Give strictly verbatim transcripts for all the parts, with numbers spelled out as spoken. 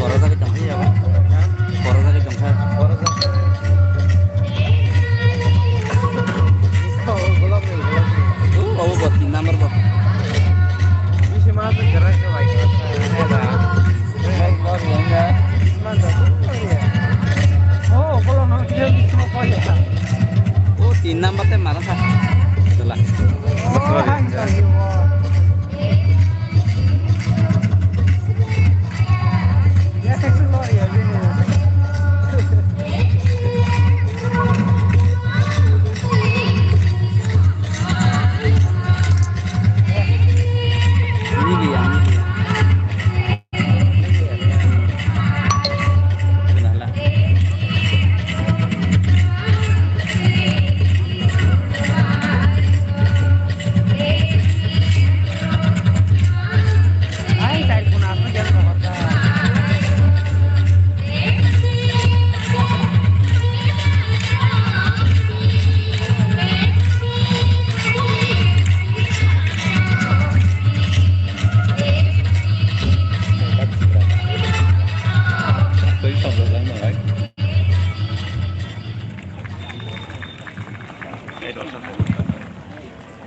Koro jagwi tongkha ya, koro jagwi tongkha. Oh, obo bo tin number bo. Oh, tin number te mara sa. Dala.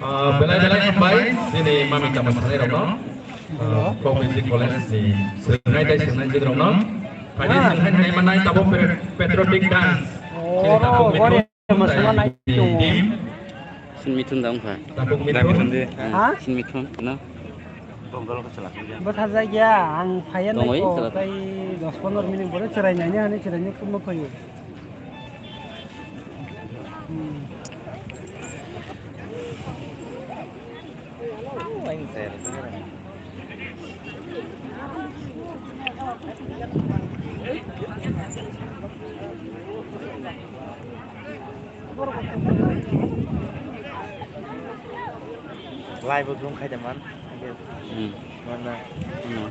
Ah, belai belai hambai chini mami tamo sanai rokno. Ah, Kok Music College ni swngnai tei swngnai jwk rokno. Phaidi swngnai nai manai tabo patri-, patriotic dance. Chini tapung mithu. Mosola nai tongo. Sin mithun da wngkha. Sin mithun de. Ha? Sin mithun, no? Bwtharjak ya, ang phaiya nai ko, tei dos pondro minute pore chwrai naina hinwi chwraino khumma phaio. Hmm. Lai bo zoom khai de man. Hmm. Mana. Hmm.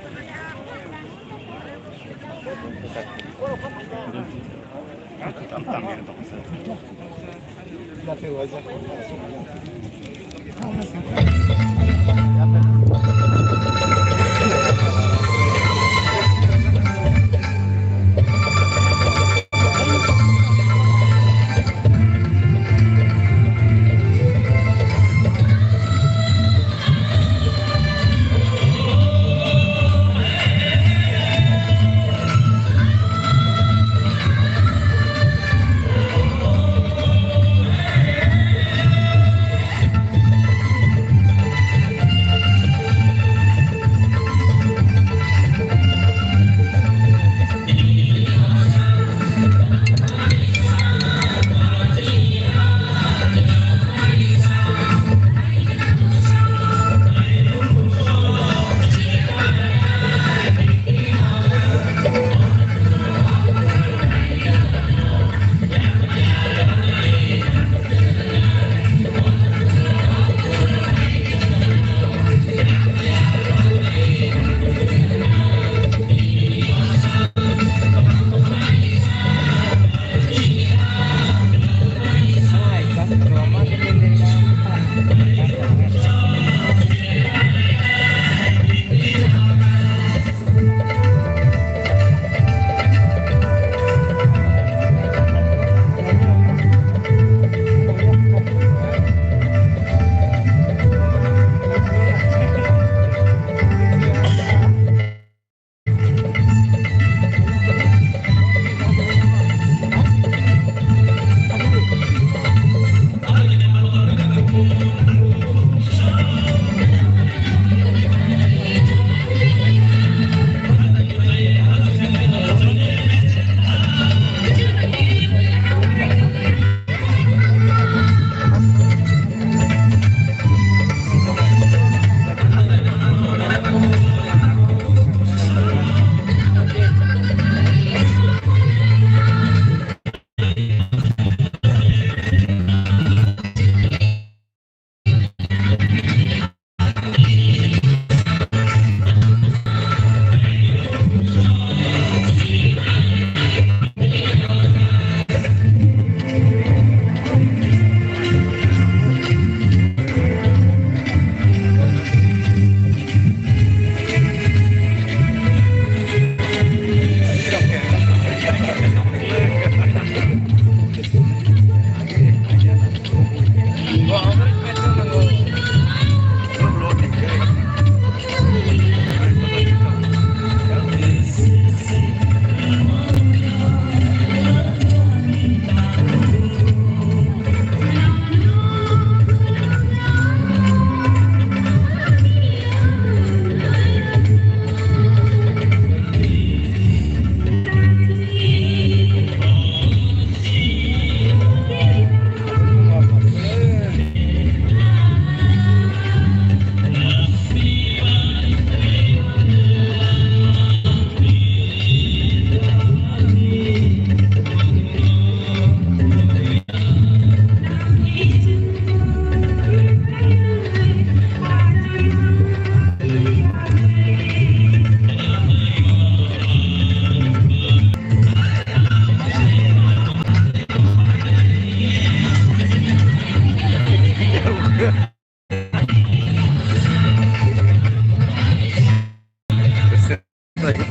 Belai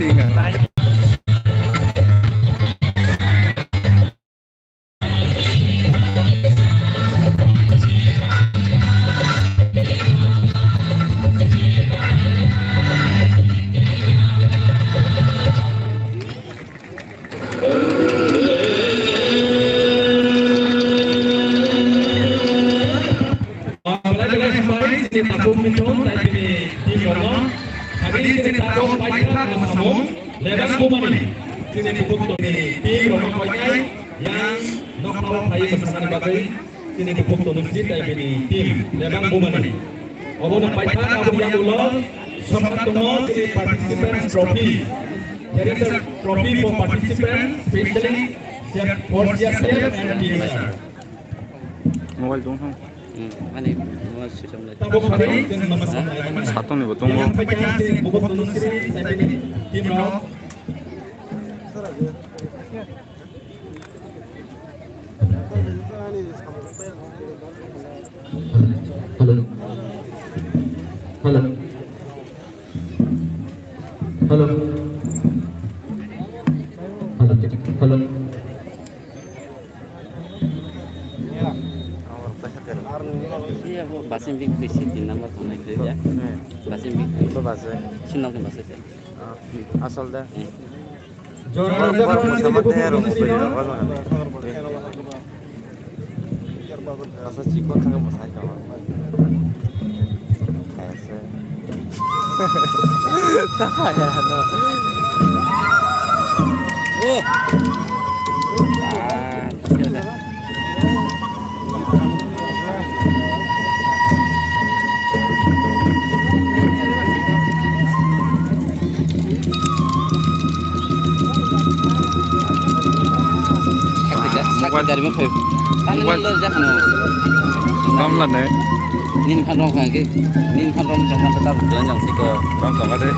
belai hambai chini tabuk mithun tei bini team rokno. Agini chini tabuk paithak mwsamung lebang bumani chini bukhuk tongni team rokno koinai yang nokno phaiwi mwsana bagwi chini bukhuk tongni si tei bini team lebang bumani. Obono paithak aboni yang ulo sokat tongo chini participants trophy. There is a trophy for participants, specially for C R P F and T S R. Mobile tong thang. Hmm, mane, mobile switch off lai. Tabuk hari, ha? Satong ni bo tongo. Hello. Hello. Hello. Hello. Hello. Iya, bo basin big bisi tin number tongnai khe ya. Hmm. Basin big. Bo basin. Sin nok basin. Ah, asal da. Hmm. Jora jora sama teh rong. Asa chikon thangwi mwsai tongma. Kaya se. Kaya no. Oh. Ah, kaya da. Mobile. Mobile. Tamla ne. Nin phan rong khang ke. Nin phan rong jong man ta ta jong jong siko. Rong jong de.